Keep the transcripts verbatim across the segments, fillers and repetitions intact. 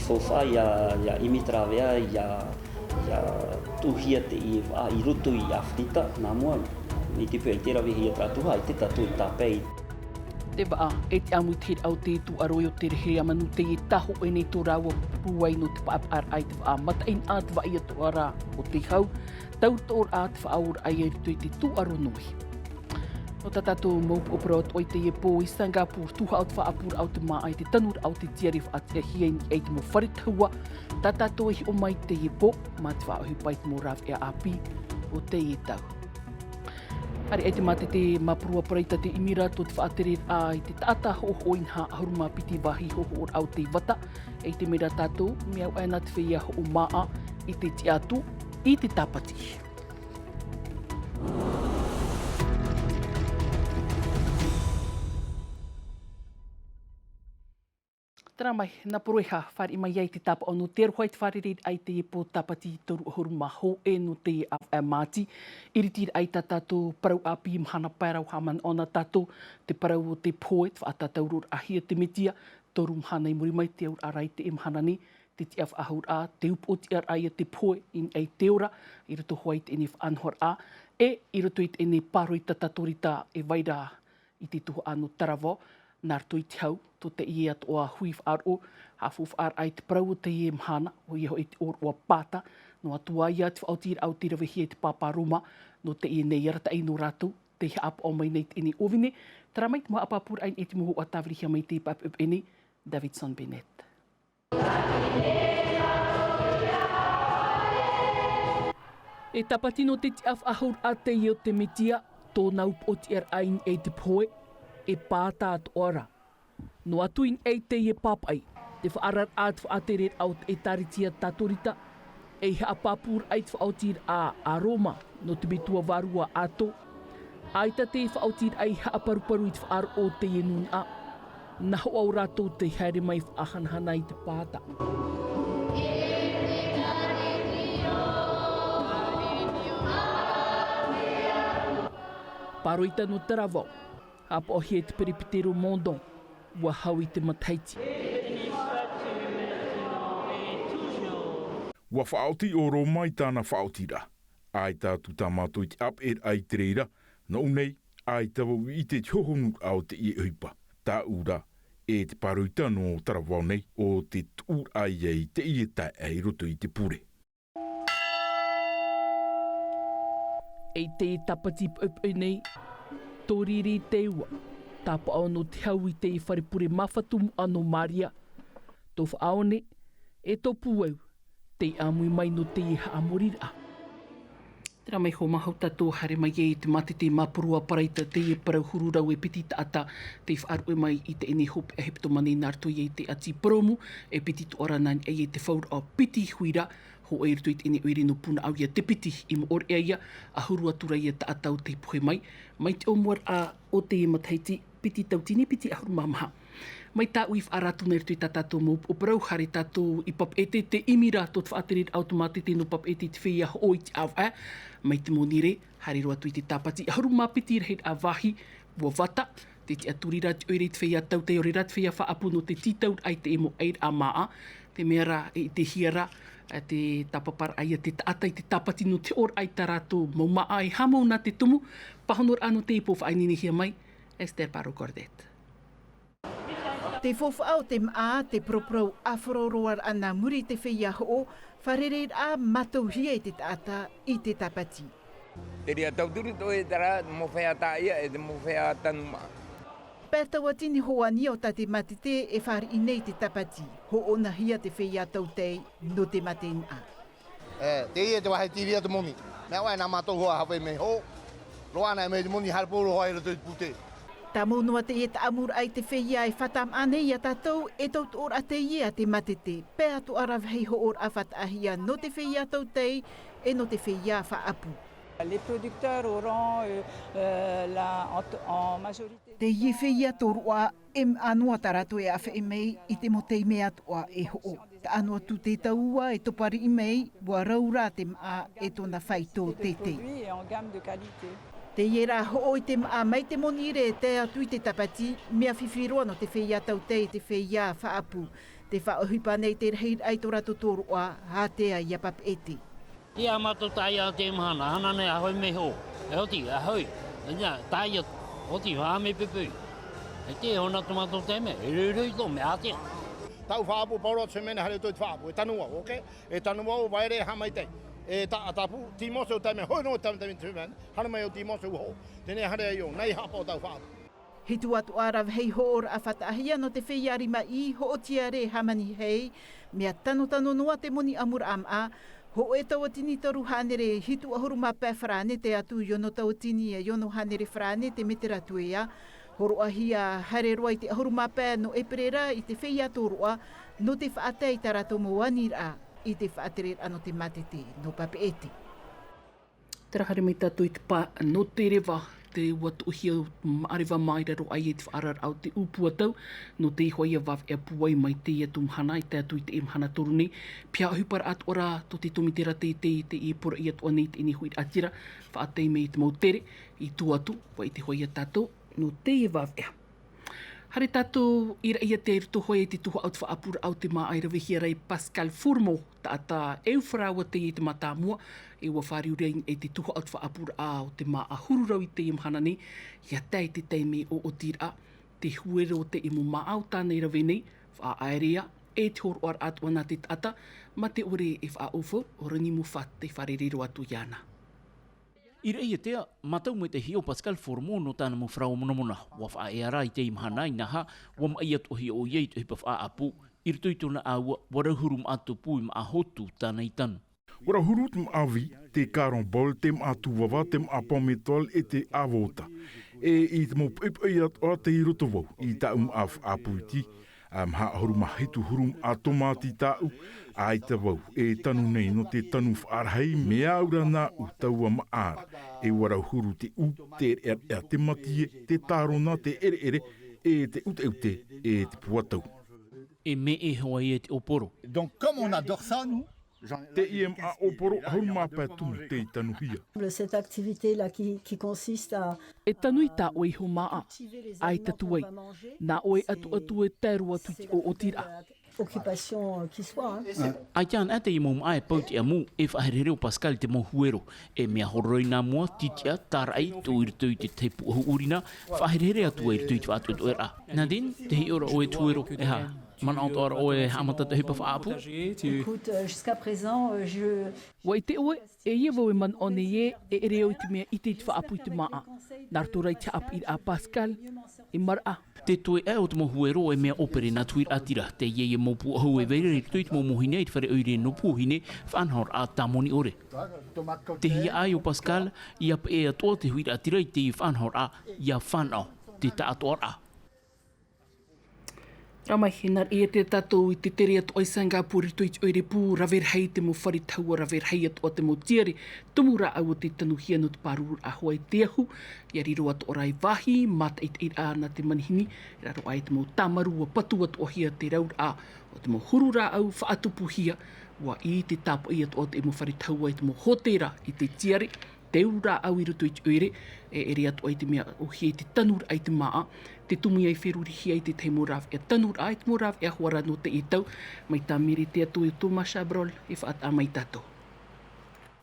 Tofa ia, ia ʻimi te rāveʻa, ia, ia tuʻuhia teie vaʻa i roto i ʻAfirika, nā mua, i te peu i te ravehia te rātou, ʻaita tātou i tāpeʻa i te vaʻa, e te ʻāmui te hiraʻa o te tūʻaro o te rehe a Manu teie tāhōʻē nei tō rāua pūai nō te paʻapaʻaraʻa i te vaʻa mataʻeinaʻa te vaʻa ia tō ʻara o te hau, tautooraʻa te faʻaōraʻa i roto i te tūʻaro noa. Nō tā tātou mau ʻōpuaraʻa atoʻa i teie pō i Singapore, tuhaʻa o te faʻaʻapuraʻa o te māʻa i te tanuraʻa o te tiare faʻatiʻahia i niʻa i te mau fare tahua, tā tātou e hiʻo mai i teie pō, mā te faʻaʻohipa i te mau rāveʻa ʻāpī o teie tau. Haere ai te mātete māporua Paraita tei ʻimi rātou te faʻatereraʻa i te taʻata hoʻohoʻo inaha ʻahuru mā piti vāhi hoʻohoʻoraʻa o te vata, e i te mea rā tātou, mea auaʻe na te feiā hoʻo māʻa i te tiʻa atu i te Tāpati. Terā mai, nā Poroeha, fāriʻi mai ai te tāpaʻo nō te aroha i te fārereiraʻa i teie pō Tāpati toru ʻahuru mā hōʻē nō teie ʻāvaʻe Māti. ʻIritiraʻa i tā tātou parau ʻāpī mahana pae ra ʻua haʻamanaʻo na tātou, te parau o te pohe, te faʻatātaurorahia te metia, toru mahana i muri mai te auraʻa ra i teie mahana nei, te tiʻafaʻahouraʻa, te upoʻotiʻaraʻa ia te pohe i niʻa i te ora, i roto hoʻi i teie faʻanahoraʻa, e i roto i teie pāroita tātorita e vai ra i te tuhaʻa nō Taravao, nā roto i te hau, tō teie atoʻa hui faʻaroʻo, haʻafaufaʻaraʻa i te parau o teie mahana, ʻoia hoʻi te ʻōroʻa pāta, noa atu ā ia te faʻaotiraʻa o te ravehia i te pāpā Roma, nō teie nei arataʻi nō rātou, tei haʻapaʻo mai nei i teie ʻōvine, terā mai te mau haʻapāpūraʻa i te mau hōhoʻa tāvirihia mai i te pae peʻepeʻe nei, Davidson Bennett. E Tāpati nō te tiʻafaʻahouraʻa teie o te metia, tōna upoʻotiʻaraʻa i niʻa i te pohe, e pāta atoʻa ra. Noa atu i niʻa i teie pāpaʻi, te faʻaararaʻa te faʻatereraʻa o te ʻĒtārētia Tātorita, ei haʻapāpūraʻa i te faʻaotiraʻa a Roma nō te metua vārua ʻāto, ʻaita te faʻaotiraʻa i haʻaparuparu i te faʻaroʻo o teie nūnaʻa, nā hoʻi ā rātou tei haere mai faʻahanahana i te pāta. Pāroita nō Taravao, haʻapaʻohia e te perepitero Mondon, ʻua hau i te matahiti. ʻUa faʻaoti ʻo Roma i tāna faʻaotiraʻa, ʻaita atu tā mātou i te ʻāpeʻeraʻa i te reira, nōʻu nei, ʻaita vau i ʻite i te hohonuraʻa o teie ʻohipa. Tāʻu rā, e te pāroita nō Taravao nei, ʻo te tuʻuraʻa ia i teie taeaʻe i roto i te pure. E i te Tāpati poʻipoʻi nei, tō riri te ua, tāpaʻo nō te hau i te fare pure māfatu moʻa nō Maria, tō Faʻaone, e tō Pūau, tei ʻāmui mai nō teie haʻamoriraʻa. Terā mai hoʻi mātou tātou haere mai ai i te mātete māporua Paraita teie parau huru rau e piti taʻata, tei faʻaruʻe mai i teie nei hopeʻa hepetoma nei nā roto ia i te ʻati purōmu, e piti toʻa ra nā niʻa i te fauraʻa piti huira, hōʻē i roto i teie nei ʻoire nō Punaʻauia, te piti i moʻorea ia, ʻahuru atu ra ia taʻata tei pohe mai, mai te ʻōmuaraʻa o teie matahiti, piti tautini, piti ʻahuru mā maha. Mai tāʻu i faʻaara atu nei i roto i tā tātou mau upoʻo parau, haere tātou i Papeʻete, tei ʻimi rā tō te faʻatereraʻa o te mātete nō Papeʻete i te feiā hoʻo i te ʻāvaʻe, mai te Monirē, haere roa atu i te Tāpati, ʻahuru mā piti rahiraʻa vāhi, ʻua vata, tē tiʻaturi ra te ʻoire i te feiā tautai, ʻaore rā te feiā faʻaʻapu nō te tītauraʻa i te mau ʻairaʻa māʻa, te mea rā, e ʻitehia rā, e te tāpaparaʻa ia te taʻata i te Tāpati nō te hoʻoraʻa i tā rātou mau māʻa e haʻamau nā te tumu, pāhonoraʻa nō teie pō faʻaineinehia mai, Esther Paro Cordet. Te faufaʻa o te māʻa, te paraparau ʻāfaroroaraʻa nā muri i te feiā hoʻo, fārereiraʻa mātauhia e te taʻata i te Tāpati. Te reira tauturu atoʻa e terā, te mau feiā tāʻaʻia e te mau feiā tanu māʻa. Pae tauatini hoʻi ā o tā te mātete e fāriʻi nei i te Tāpati, hoʻonahia te feiā tautai nō te mataʻeinaʻa. E, teie te vāhi tīvia te moni. Mea ʻoe nā mātou hoʻi e haʻavai mai hoʻo. Roa anaʻe mai te moni, haere pauroa hoʻi i roto i te pūtē. Tāmau noa teie taʻamuraʻa i te feiā e faʻatāmā nei ia tātou, e tautooraʻa teie a te mātete, pae atoʻa ra vāhi hoʻoraʻa faʻataʻahia nō te feiā tautai, e nō te feiā faʻaʻapu. Les producteurs auront, euh, euh, la, en, en majorité. Teie feiā tōroʻa, e māʻa noa tā rātou e ʻāfaʻi mai i te mau taime atoʻa e hoʻo. Taʻa noa atu te tau ua e topa riʻi mai, ʻua rau rā te māʻa e tōna faito teitei. Produit et en gamme de qualité. Teie rā hoʻo i te māʻa mai te Monirē e tae atu i te Tāpati, mea fifi roa nō te feiā tautai e te feiā faʻaʻapu. Te faʻaʻohipa nei te rahiraʻa i tō rātou tōroʻa, ātea ia Papeʻete. Ia mātou tāia te mahana, hana nei a hoi mea hoʻo. E oti, a hoi. Ia, tāia, oti, hā mea pepei. E te hona tō mātou taime, e rui, rui tō mea ātea. Tau faʻaʻapu, paura atu se mea nei, haere atu i te faʻaʻapu, e tanu au, oke? E tanu au, vaere, haʻamaitaʻi. E ta-, tapu, Timoseo taime, hoi nō taime, taime, taime, hana mai o Timoseo hoʻo. Tēnei haere ai au, nā i haʻapaʻo tau faʻaʻapu. Hitu atu ā rave hei hoʻoraʻa faʻataʻahia nō te feiā rima i hoʻotiare hāmani hei, mea tanotano noa te moni ʻamuraʻa maʻa, hōʻē tauatini toru hānere hitu ʻahuru mā pae farāne te atu i ono tauatini e ono hānere farāne te metera tuea, hōroʻahia haere roa i te ʻahuru mā pae nō ʻēperēra i te feiā tōroʻa, nō te faʻatae i tā rātou mau aniraʻa, i te faʻatereraʻa nō te mātete, nō Papeʻete. Tērā haere mai tātou i te pae nō te reva, te ua tuʻuhia maʻareva mā i raro aʻe i te faʻaararaʻa o te ʻūpuatau, nō te iho ia vāvea pūai mai teie atu mahana, i tae atu i teie mahana toru nei, pea ʻohiparaʻa atoʻa rā tō te tōmitera teitei, teie e poroʻi atoʻa nei teie nei huiraʻatira, faʻatae mai i te mau tere, i tua atu, ʻua ʻite hoʻi ia tātou, nō teie vāvea. Haere tātou i Raʻiātea i roto hoʻi i te tuhaʻa o te faʻaʻapuraʻa o te māʻa i ravehia ra e Pascal Fourmont, taʻata ʻeufara ua teie i te mātāmua, e ua fāriu ra i te tuhaʻa o te faʻaʻapuraʻa o te māʻa huru rau i teie mahana nei, ia tae i te taime ʻoʻotiraʻa, te huero o teie mau māʻa o tāna i rave nei, faʻaʻaerea, e te hōroʻaraʻa atoʻa nā te taʻata, mā te ʻore e faʻaʻaufau, ʻo Rani Moffat tei fārerei roa atu iāna. I Raʻiātea, mātau mai te hiʻo Pascal Fourmont nō tāna mau faraoa monamona. ʻUa faʻaea ra i teie mahana inaha, ʻua maʻi atu ʻohie ʻoia i te ʻohipa faʻaʻapu. I roto i tōna ʻāua, ʻua rau huru māʻa tupu e māʻa hotu tāna i tanu. ʻUa rau huru te māʻa vī, te caramboles, te māʻa tūvava, te māʻa pomme étoile e te avocado. E i te mau poʻipoʻi atoʻa tei roto vau, i tāʻu māʻa faʻaʻapu iti, ā, maha ʻahuru mā hitu huru māʻa tōmāti tāʻu, ʻaita vau e tanu nei nō te tanu faʻarahi, mea au ra nāʻu taua māʻa ra, e ʻua rau huru te ʻū, te reʻareʻa, te matie, te tārona, te ʻereʻere, e te ʻuteʻute, e te puatau. E mea e hoa ia te ʻōporo. Donc, comme on adore ça, nous, j'en ai Teie māʻa ʻōporo, ʻahuru mā pae tumu tei tanuhia. Cette activité-là qui, qui consiste à E tanu i tā ʻoe iho māʻa, ʻaita tū ai. Nā ʻoe atuatu e tae roa atu i te ʻoʻotiraʻa. Occupation, euh, qui soit, hein. ʻAita anaʻe teie mau māʻa e pau te ʻamu, e faʻaherehere ʻo Pascal i te mau huero. E mea horoi nā mua, titiʻa, tāraʻi, tuʻu i roto i te tahi pūʻohu ʻurina, faʻaherehere atu ai i roto i te faʻatoʻetoʻeraʻa. Nadine, tē hiʻo ra ʻoe i te huero, e aha, manaʻo atoʻa ra ʻoe e haʻamata te ʻohipa faʻaʻapu? Écoute, euh, jusqu'à présent, euh, je ʻUa ʻite ʻoe, e ʻia vau e manaʻo nei ē, e ʻere au i te mea ʻite i te faʻaʻapu i te māʻa. Nā roto rā i te haʻapiʻiraʻa a Pascal, e maraʻa. Te toe ʻē o te mau huero e mea ʻōpere nā te huiraʻatira, teie mau pūʻohu e vai ra i roto i te mau mōhine i te fare ʻoire nō Puohine, faʻanahoraʻa tāmoni ʻore. Te hiaʻai o Pascal, ʻia peʻe atoʻa te huiraʻatira i teie faʻanahoraʻa, ʻia fānaʻo te taʻatoʻaraʻa. Rā mai, e nā reira tātou i te tere atoʻa i Singapore i roto i te ʻoire pū, rave rahi te mau fare tahua, rave rahi atoʻa te mau tiare, tumu rāʻau o te tanuhia nō te pārururaʻa hoʻi i te ahu, ʻia riro atoʻa rā i vāhi, mātaʻitaʻiraʻa nā te manihini, e raro aʻe i te mau tāmaru ʻua patu atoʻahia te rauraʻa o te mau huru rāʻau faʻatupuhia, ʻua ʻī te tāpaʻi atoʻa o te mau fare tahua i te mau hōtēra i te tiare, te uru rāʻau i roto i te ʻoire, e ʻere atoʻa i te mea ʻōhie i te tanuraʻa i te māʻa, te tumu ia i ferurihia i te tahi mau rāveʻa tanuraʻa, i te mau rāveʻa hoʻi ra nō teie tau, mai tā Mere Teato e Thomas Chabrol e faʻataʻa mai tātou.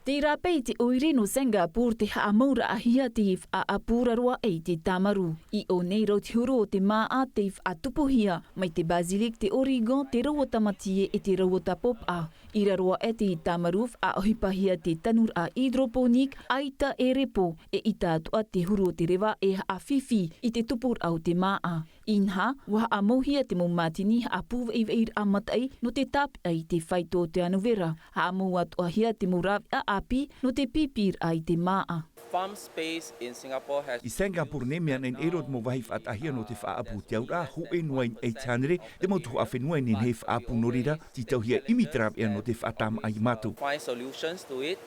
Tē rāpae i te ʻoire nō Singapore te haʻamauraʻahia te faʻaʻapu i raro aʻe i te tāmaru. I ʻō nei rau te huru o te māʻa tei faʻatupuhia, mai te basilic, te origan, te rauata matie e te rauata pōpaʻa. I raro aʻe te tāmaru faʻaʻohipahia te tanuraʻa hydroponique, ʻaita e repo, e ʻita atoʻa te huru o te reva e haʻafifi i te tupuraʻa o te māʻa. Inaha, ʻua haʻamauhia te mau mātini haʻapūveʻiveʻiraʻa mataʻi nō te tāpeʻa i te faito o te anu vera. Haʻamau atoʻahia te mau rāveʻa ʻāpī nō te pīpīraʻa i te māʻa. Farm space in Singapore has I Singapore nei, mea naʻinaʻi roa te mau vāhi faʻataʻahia nō te faʻaʻapu i te auraʻa, hōʻē noa i te hānere te mau tuhaʻa fenua e nehenehe e faʻaʻapu, nō reira, tītauhia ʻimi te rāveʻa nō te faʻatāmaʻa ia mātou. Find solutions to it.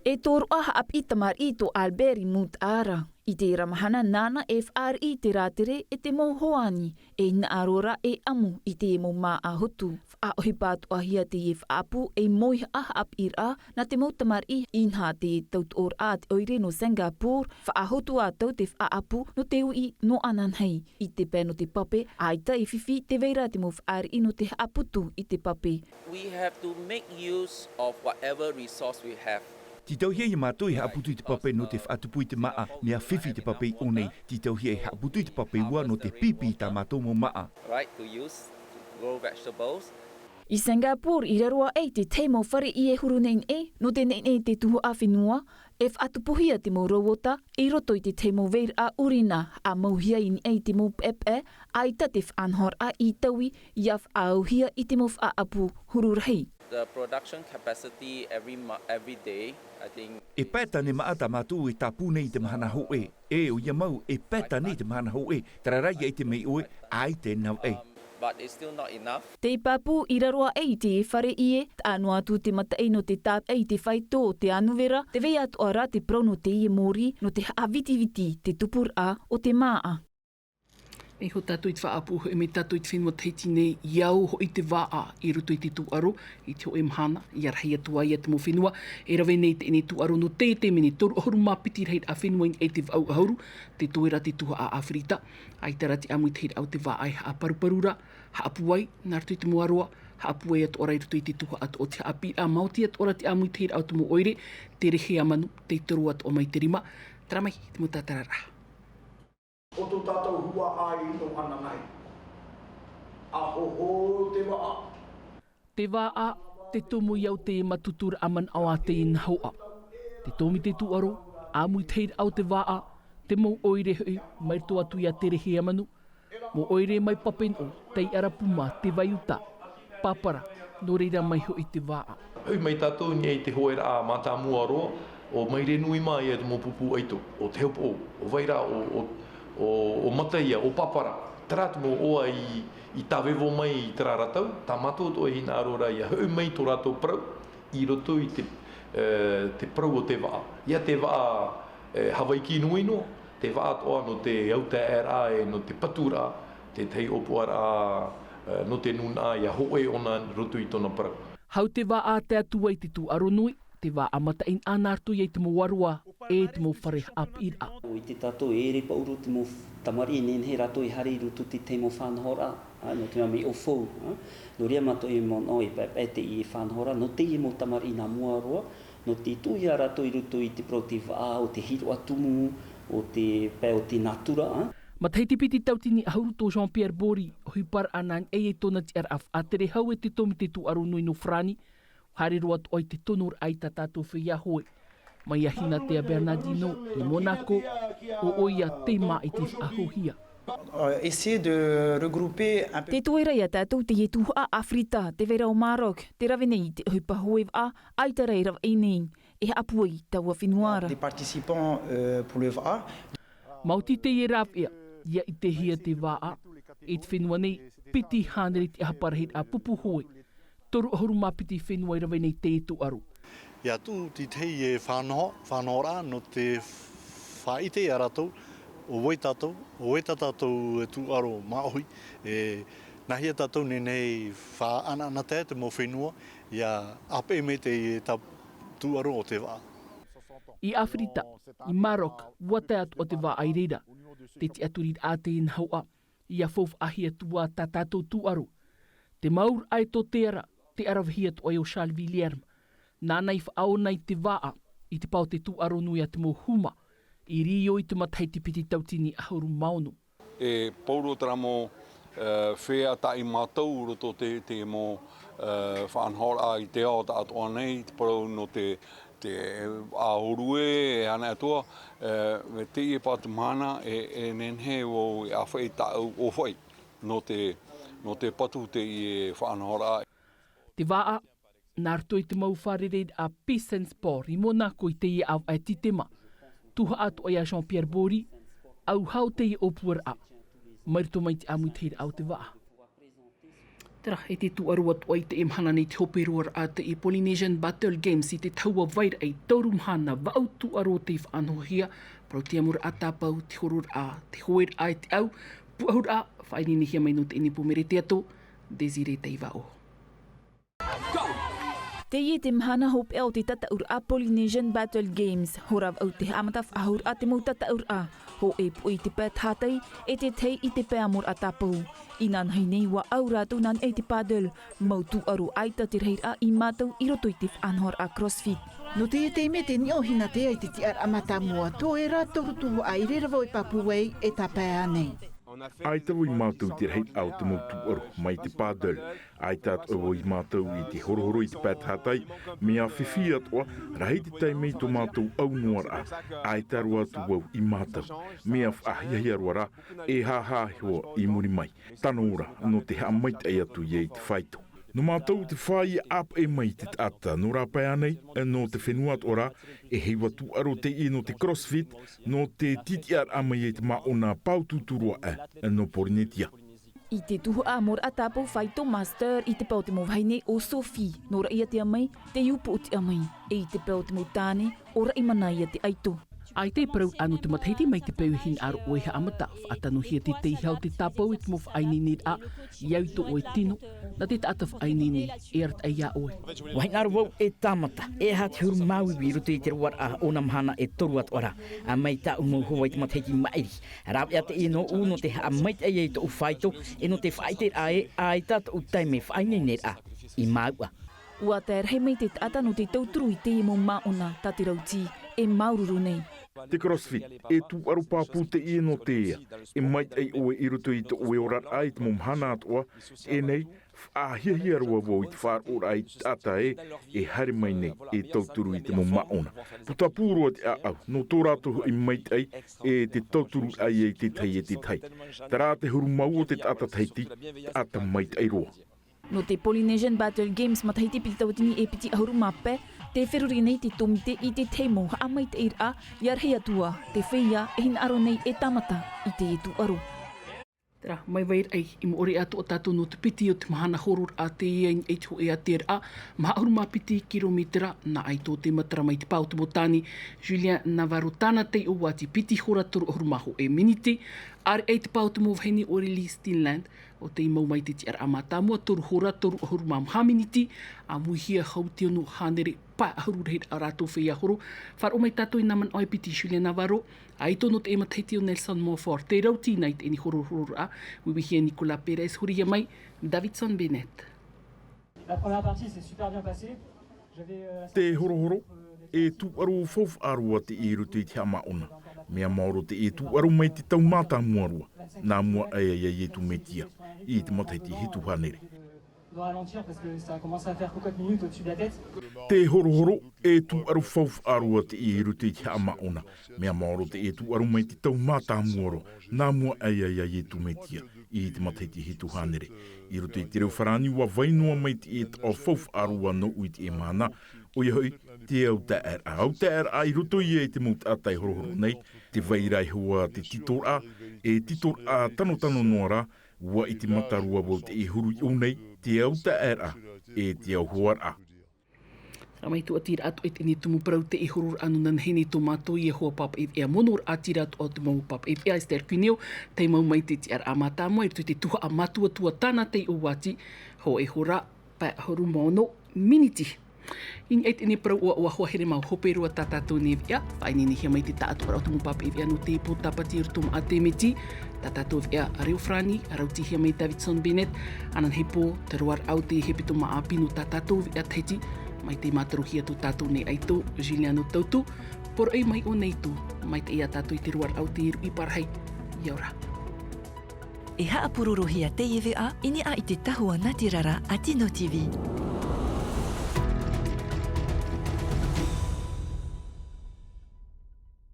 E tōroʻa haʻapiʻi tamariʻi tō Albert i Mutaʻa ra. I teie mahana nāna e faʻariʻi i te rātere e te mau hoani, e hinaʻaro rā e ʻamu i te mau māʻa hotu. Faʻaʻohipa atoʻahia teie faʻaʻapu ei mauihaʻa haʻapiʻiraʻa nā te mau tamariʻi, inaha te tautoʻoraʻa a te ʻoire nō Singapore, faʻahotu atoʻa te faʻaʻapu nō te uʻi nō ananahi. I te pae nō te pape, ʻaita e fifi, tē vai ra te mau faʻariʻi nō te haʻaputu i te pape. We have to make use of whatever resource we have. Tītauhia iā mātou e haʻaputu i te pape nō te faʻatupu i te māʻa, mea fifi te pape i ʻō nei. Tītauhia e haʻaputu i te pape ua nō te pīpī i tā mātou mau māʻa. Right, to use to grow vegetables. I Singapore, i raro aʻe i te tahi mau fare ʻie huru neʻineʻi, nō te neʻineʻi te tuhaʻa fenua, e faʻatupuhia te mau rauota i roto i te tahi mau vairaʻa ʻurina, haʻamauhia i niʻa i te mau paepae, ʻaita te faʻanahoraʻa i taui, ʻia faʻaauhia i te mau faʻaʻapu huru rahi. The production capacity every mo-, every day, I think. E pae tane māʻa tā mātou e tāpū nei i te mahana hōʻē. E, ʻoia mau, e pae tane i te mahana hōʻē, terā rā ʻia ʻite mai ʻoe, ʻaita e navaʻi. Um, but it's still not enough. Tei pāpū i raro aʻe i te fare ʻie, taʻa noa atu te mataʻi nō te tāpeʻa i te faito o te anuvera, tē vai atoʻa rā te parau nō teie mōrī, nō te haʻavitiviti te tupuraʻa o te māʻa. E iho tātou i te faʻaʻapu, hoʻi mai tātou i te fenua Tahiti nei, ʻia au hoʻi te vāʻa i roto i te tūʻaro, i te hōʻē mahana, ʻia rahi atu ai ia te mau fenua, e rave nei teie nei tūʻaro nō teie nei, toru ʻahuru mā piti rahiraʻa fenua i niʻa i te vaʻu ʻahuru, tē toe ra te tuhaʻa ʻāfirita, ʻaita rā te ʻāmuitahiraʻa o te vāʻa e haʻaparuparu ra, haʻapūai, nā roto i te mau aroa, haʻapūai atoʻa ra i roto i te tuhaʻa atoʻa o te haʻapiʻiraʻa, maoti atoʻa ra te ʻāmuitahiraʻa o te mau ʻoire, te rehe a manu, tei toru atoʻa mai te rima, terā mai, te mau tātararaʻa. ʻO tō tātou huaʻai nō ananahi. ʻA hohou te vāʻa. Te vāʻa, te tumu i au te mātutu ra a manaʻo a teie nahoʻa. Te tōmite tūʻaro, ʻāmuitahiraʻa o te vāʻa, te mau ʻoire hoʻi, mai roto atu ia te rehe a manu, mau ʻoire mai Papenoʻo, tei ʻArapuma, te vai uta, Papara, nō reira mai hoʻi te vāʻa. Hoʻi mai tātou i niʻa i te hōʻēraʻa mātāmua roa, ʻo Mairenui mā ia te mau pupu ʻaito, ʻo Tehopoʻo, ʻo vai rā, ʻo, ʻo, ʻo, ʻo Mataia, ʻo Papara, terā te mau ʻoa i, i tāvevo mai i terā ra tau, tā mātou atoʻa e hinaʻaro ra ʻia hoʻi mai tō rātou parau, i roto i te, e, te parau o te vāʻa. ʻIa te vāʻa, e, Havaiki nui noa, te vāʻa atoʻa nō te autaeaʻeraʻa e nō te paturaʻa, te tahi ʻōpuaraʻa, e, nō te nūnaʻa ʻia hōʻē ʻōna roto i tōna parau. Hau te vāʻa tae atu ai te tūʻaro nui, te vāʻa mataʻeinaʻa nā roto ia i te mau aroa, e te mau fare haʻapiʻiraʻa. ʻO ʻite tātou e ʻere pauroa te mau f-, tamariʻi e nehenehe rātou e haere i roto i te tahi mau faʻanahoraʻa, ā, nō te mea mea ʻaufau, ā. Nō reira mātou e manaʻo e paepae teie faʻanahoraʻa, nō teie mau tamariʻi nā mua roa, nō te tuʻu ia rātou i roto i te parau o te vāʻa, ʻo te hiroʻa tumu, ʻo te pae o te nātura, ā. Matahiti piti tauatini ʻahuru tō Jean-Pierre Bory, ʻohiparaʻa nā niʻa i tōna tiʻaraʻa faʻatere hau e te tōmite tūʻaro nui nō Farāni, haere roa atoʻa i te tonoraʻa i tā tātou feiā hoe. Mai iā Hinatea Bernardino, i Monaco, ʻo ʻoia tei mā i te faʻahouhia. Euh, essayer de regrouper un peu. Tē toe ra ia tātou teie tuhaʻa ʻĀfirita, tē vai ra ʻo Maroc, tē rave nei i te ʻohipa hoe vāʻa, ʻaita rā e ravaʻi nei, e haʻapūai i taua fenua ra. Des participants, euh, pour le vāʻa. Maoti teie rāveʻa, ʻia ʻitehia te vāʻa, i te fenua nei, piti hānere te ʻahaparahi pupu hoe, toru ʻahuru mā piti fenua i rave nei teie tūʻaro. ʻIa tuʻu te tahi e faʻanaho, faʻanahoraʻa nō te faʻaʻite ia rātou, ʻo vai tātou, ʻo vai tā tātou tūʻaro māʻohi, e nāhea tātou e nehenehe e faʻaʻanaʻanatae te mau fenua, ʻia ʻāpeʻe mai teie tūʻaro o te vāʻa. I ʻĀfirita, i Maroc, ua tae atu ʻo te vāʻa i reira. Te tiʻaturiraʻa teie nahoʻa, ʻia faufaʻahia atu ā tā tātou tūʻaro. Te māuraʻa e tō te ara, tē ʻaravihi atu ai ʻo Charles William. Nāna i faʻaō nei te vāʻa, i te pae o te tūʻaro nui a te mau huma, i Rio i te matahiti piti tauatini ʻahuru mā ono. E pauroa terā mau, e, feiā tāʻi mātou i roto i te, te mau, e, faʻanahoraʻa i te ao tāʻatoʻa nei, te parau nō te, te ʻāhuru e, e ana atoʻa, e, me teie pātū mahana, e, e nehenehe vau e ʻāfaʻi tāʻu ʻōfaʻi nō te, nō te patu teie faʻanahoraʻa. Te vāʻa, nā roto i te mau fārereiraʻa Peace and Sport i Monaco i teie ʻāvaʻe Tītema. Tuhaʻa atoʻa ia Jean-Pierre Bory, ʻauhau teie ʻōpuaraʻa, mai roto mai te ʻāmuitahiraʻa o te vāʻa. Tera, e te tūʻaro atu ai te mahana nei te hoperoaraʻa te Polynesian Battle Games i te tahua vairaʻa i toru mahana vaʻu tūʻaro te faʻanohohia, parau te amuraʻa tāpau, te hororaʻa, te hoeraʻa i te au, puʻahuraʻa, faʻaineinehia mai nō te ʻenipō Mere Teato, Desiree Taivaʻo. Teie te mahana hopeʻa o te tataʻuraʻa Polynesian Battle Games, hora vaʻu te haʻamata faʻahou raʻa te mau tataʻuraʻa, hōʻē poʻi i te pae tahatai, e te tahi i te pae amuraʻa tāpau. Inanahi nei ua au rātou nā niʻa i te paddle, mau tūʻaro ʻaita te rahiraʻa i mātau i roto i te faʻanahoraʻa CrossFit. Nō teie taime te niʻa o Hinatea i te tiʻaraʻa mātāmua, tō ērā toru tuhaʻa i reira vau e pāpū ai e tāpae ānei. ʻAita vau i mātau i te rahiraʻa o te mau tūʻaro, mai te paddle, ʻaita atoʻa vau i mātau i te horohoro i te pae tahatai, mea fifi atoʻa, rahi te taime i tō mātou au noa raʻa, ʻaita roa atu vau i mātau, mea faʻahiahia roa rā, e haʻahaʻa iho ā i muri mai, tano ra, nō te haʻamaitaʻi atu ia i te faito. Nō mātou te fāʻia ʻāpeʻe mai i te taʻata, nō rāpae ānei, nō te fenua atoʻa rā, e heiva tūʻaro teie nō te CrossFit, nō te tītiʻaraʻa mai i te māʻona pāutuutu roa aʻe, nō Porinetia. I te tuhaʻa amuraʻa tāpau faito master i te pae o te mau vahine o Sophie, nō Raʻiātea mai, te upoʻotiʻa mai, e i te pae o te mau tāne, ʻo Raʻimanaia Te Aito. ʻAita e parau ā nō te matahiti mai te peu e hinaʻaro ʻoe e haʻamata, faʻatanohia te teiaha o te tāpau i te mau faʻaineineraʻa, i au i tō ʻoe tino, nā te taʻata faʻaineine, e arataʻi iā ʻoe. ʻUa hinaʻaro vau e tāmata, e aha te huru māuiui i roto i te roaraʻa o nā mahana e toru atoʻa ra, ā, mai tāʻu mau hoa i te matahiti maʻiri. Rāveʻa teie nōʻu nō te haʻamaitaʻi ai i tōʻu faito, e nō te faʻaʻiteraʻa ē, ʻaita tōʻu taime faʻaineineraʻa i māuʻa. ʻUa tae rahi mai te taʻata nō te tauturu i teie mau māʻona, tā te rautī, e māuruuru nei. Te CrossFit, e tūʻaro pāpū teie nō te ea, e maitaʻi ʻoe i roto i tō ʻoe oraraʻa i te mau mahana atoʻa, teie, faʻahiahia roa vau i te faʻaroʻoraʻa i te taʻata ē, e haere mai nei, e tauturu i te mau māʻona. Puta pū roa te ʻāʻau, nō tō rātou hoʻi maitaʻi, e te tauturu ai i te tahi e te tahi. Terā te huru mau o te taʻata Tahiti, taʻata maitaʻi roa. Nō te Polynesian Battle Games matahiti piti tauatini e piti ʻahuru mā pae, tē feruri nei te tōmite i te tahi mau haʻamaitaʻiraʻa, ʻia rahi atu ā te feiā e hinaʻaro nei e tāmata i teie tūʻaro. Terā, mai vai raʻa i, i moʻorea atoʻa tātou nō te piti o te mahana hororaʻa teie i niʻa i te hōʻē ʻātearaʻa, maha ʻahuru mā piti kirometera, nā ʻaito te matara mai te pā o te mau tāne, Julien Navarro tāna taiʻo ʻati piti hora toru ʻahuru mā hōʻē miniti, ʻāreʻa i te pā o te mau vahine Aurélie Steenland, ʻo tei mau mai te tiʻaraʻa mātāmua toru hora toru ʻahuru mā maha miniti, ʻāmuihia hau te ono hānere pae ʻahuru rahiraʻa o rātou feiā horo. Faʻaroʻo mai tātou i nā manaʻo e piti Julien Navarro, ʻaito nō te matahiti ʻo Nelson Montfort, tei rauti nā i teie horohororaʻa, uiuihia Nicolas Pérez, hurihia mai Davidson Bennett. La première partie s'est super bien passée. Te horohoro, e tūʻaro faufaʻa roa teie i roto i te haʻamāʻona. Mea maoro teie tūʻaro mai te tau mātāmua roa, nā mua aʻe ia Iesu Mesia, i te matahiti hitu hānere. De ralentir parce que ça commence à faire cocotte minute au-dessus de la tête. Te horohoro, e tūʻaro faufaʻa roa teie i roto i te haʻamāʻona. Mea maoro teie tūʻaro mai te tau mātāmua roa, nā mua aʻe ia Iesu Mesia, i te matahiti hitu hānere. I roto i te reo farāni ʻua vai noa mai teie taʻo faufaʻa roa nōʻu i teie mahana, ʻoia hoʻi, te au taʻeraʻa. Au taʻeraʻa i roto ia i te mau taʻata e horohoro nei, tē vai ra iho ā te titoraʻa, e titoraʻa tanotano noa rā, ʻua ʻite mata roa vau teie huru i ʻō nei, te au taʻeraʻa, e te au hoaraʻa. Terā mai tō ʻati raʻa atoʻa i teie tumu parau teie hororaʻa nō nanahi nei tō mātou ia hoa pāpaʻi veʻa mono raʻatira atoʻa o te mau pāpaʻi veʻa Esther Cuneo, tei mau mai te tiʻaraʻa mātāmua i roto i te tuhaʻa mātuatua tāna taiʻo ʻati, hōʻē hora, pae ʻahuru mā ono miniti. I niʻa i teie parau ʻoaʻoa, hoa here mau, hope roa tā tātou nei veʻa, faʻaineinehia mai te taʻatoʻaraʻa o te mau pāpaʻi veʻa nō teie pō tāpati i roto maʻa te miti, tā tātou veʻa reo farāni, rautihia mai Davidson Bennett, ananahi pō, te roaraʻa o te hepetoma ʻāpī nō tā tātou veʻa Tahiti, mai tei mātarohia tō tātou nei ʻaito, Juliano Tautu, poroʻi mai ʻō nei atu, maitaʻi ia tātou i te roaraʻa o te ruʻi parahi, ʻia ora. E haʻapurorohia teie veʻa i niʻa i te tahua nātirara a Tino TV.